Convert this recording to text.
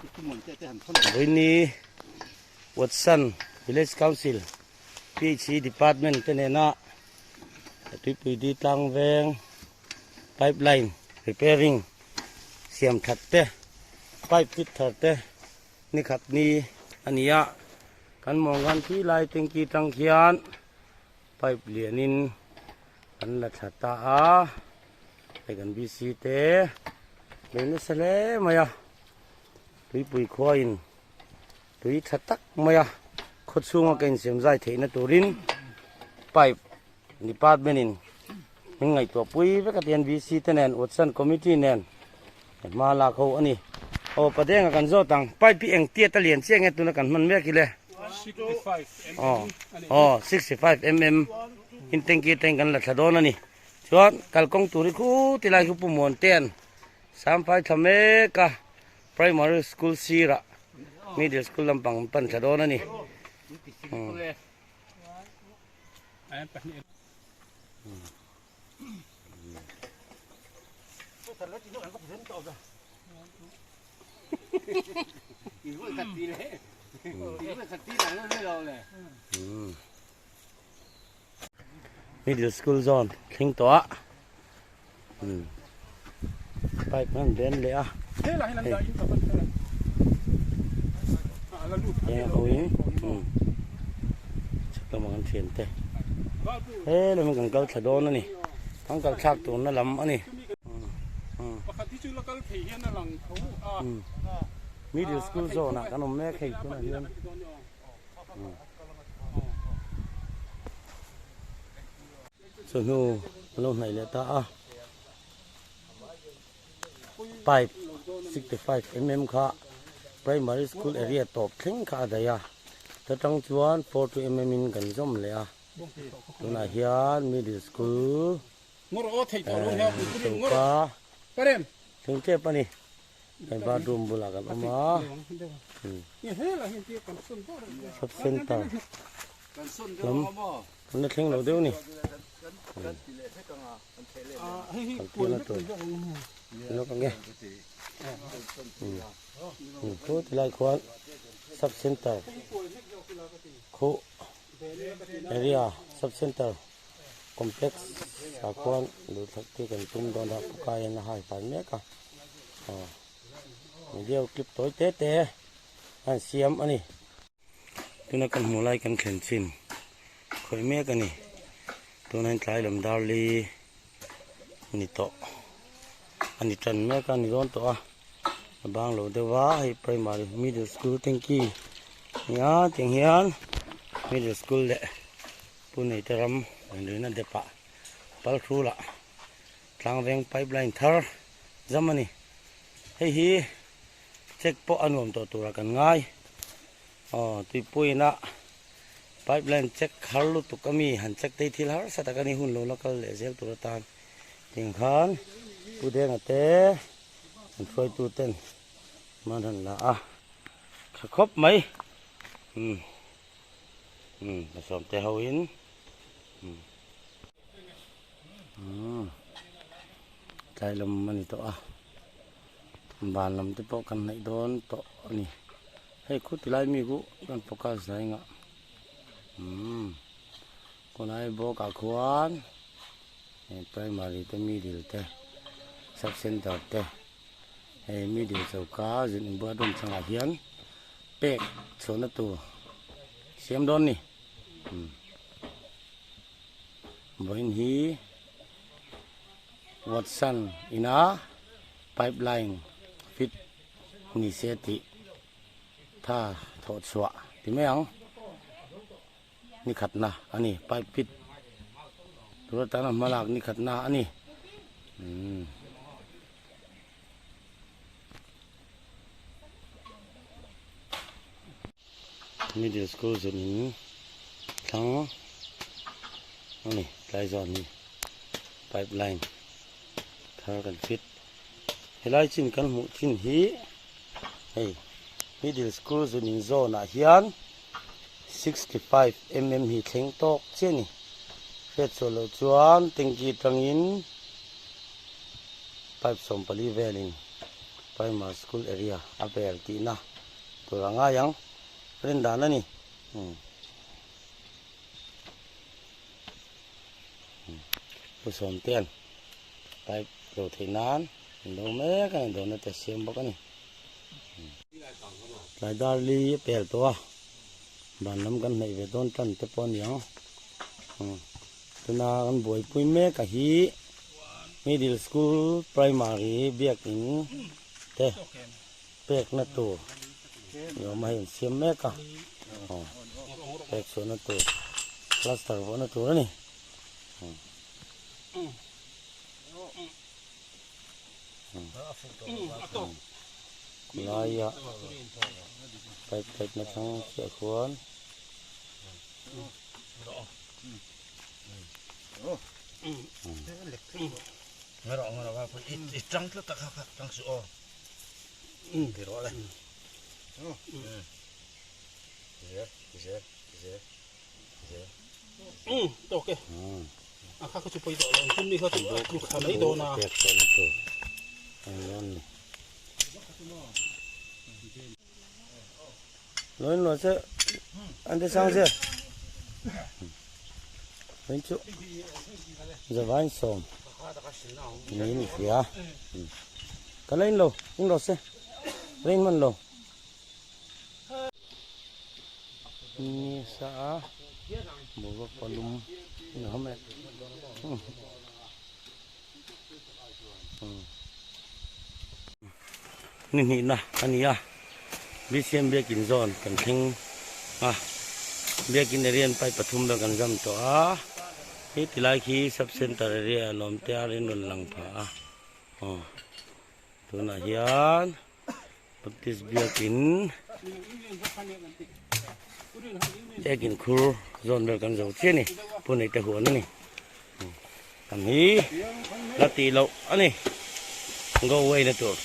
Vawiini Watson Village Council PHE Department te nena Tuipui Di Tlang Veng Pipeline Repairing siam that te pipe fit thar te ni khat ni a ni a, kan mawng khan khi lai tanki tang khian pipe lianin kan la thla ta a hei kan bc te bei nasa hle mai a tuipui khuain tui tha tak mai a khaw chhunga ka insiam zai theihna turin pipe department in min ngaihtuah pui vek a tian bc te nen Watson committee nen hma lak ho a ni aw padenga kan zawt ang pipe hi eng tiat a lian chiah nge tuna kan hman mek hi le aw aw 65 mm in tanki atangin kan la thla dawn a ni chuan kalkawng tur hi khu tilai khu pu muan te an samphai thla mek a primary school sirah middle school lampang an pan thla dawn a ni. Middle school zawn thleng tawh a pipe an ben leh a hei a hoin chhak lamah kan thian te he lam hi kan kal thla dawn a ni kan kal thlak turna lam a ni middle school zawn ah kan awm mek hei tunah hian. Chawhnu a lo hnaih leh ta a, pipe 65 mm kha primary school area tawp thleng kha a daih a, ta tang chuan 42 mm in kan zawm leh a, tunah hian middle school choka thleng tep a ni. Hei bathroom bulah kan awm a sub center lam kan la thleng lo deuh a ni kan pian a tur lawk ang e chu tilai khuan sub center khuh area sub center complex ah khuan duhthak te kan tum dawn a pukai an a hai fai mek a. Aw video clip tawi te te an siam a ni. Tuna kan hmuh lai kan thlen chin khawih mek a ni. Tuna in tlai lam dar li ni tawh a ni tan mek a ni dawn tawh a. A bang lo deuh a hei primary middle school tanki nia tiang hian middle school leh Pune te ram rina depah pal hrulah Tlangveng pipeline thar zam a ni. Hei hi check pawh a nuam tawh turah kan ngai. Aw tuipuiina pipeline check har lutuk a mi han check te hi thil harsa tak a ni hun lo la kal leh zel tur atan tiang khan Pu Denga te an hruaitu ten man han la a tha khawp mai. Umm umm pasawmte ho in umm. Tlai lam a ni tawh a van lam te pawh kan hnaih dawn tawh a ni hei khu ti lai mi khu kan focus zai ngah umm khawlai bawk ah khuan hei primary te middle te sub center te hei middle choka zin inbuat rawng changah hian pek chhuahna tur siam dawn a ni umm. Vawiin hi Watson ina pipeline fit ni se tih tha thawh chhuah ti mai ang ni khatna a ni pipe fit tur atana hma lak ni khatna a ni umm. Middle school zun in thlang a ni tlai zawn hi pipe line thar kan fit helai chin kan hmuh thin hi hei middle school zun in zawn ah hian 65 mm hi thleng tawk chiah a ni hriat chhuah loh chuan tanki atangin pipe 14 velin. Primary School area a vel tihna tur a ngai ang rin dan a ni. Pu Sawmtea'n pipe lo theih nan an do mek a ni dawrna te a siam bawk a ni. Tlai dar li a pel tawh a van lam kan hnaih ve dawn tan te pawh a ni ang. Tuna kan buaipui mek a hi Middle School Primary biakin te pekna tur ni awm a hei an siam mek a aw pek chhuahna tur plaster vuahna tur a ni. Khawlaia pipe pipe na thlang chiah khuan. Loin lo che an te sang che loin chu zavain sawm niin i hria ka la in lo in rawh se rain hman lo ni sa a boruak palum in awm e. Ni hnihna a ni a, BCM biakin zawn kan thleng a, biakin area an pipe pathum vel kan zam tawh a, he tilai khi sub center area a lawm te a rawn lang pha a, aw tunah hian Baptist biakin biakin khur zawn vel kan zo chiah a ni, pu neite huan a ni. Tam hi la tih loh a ni. Go away na tur.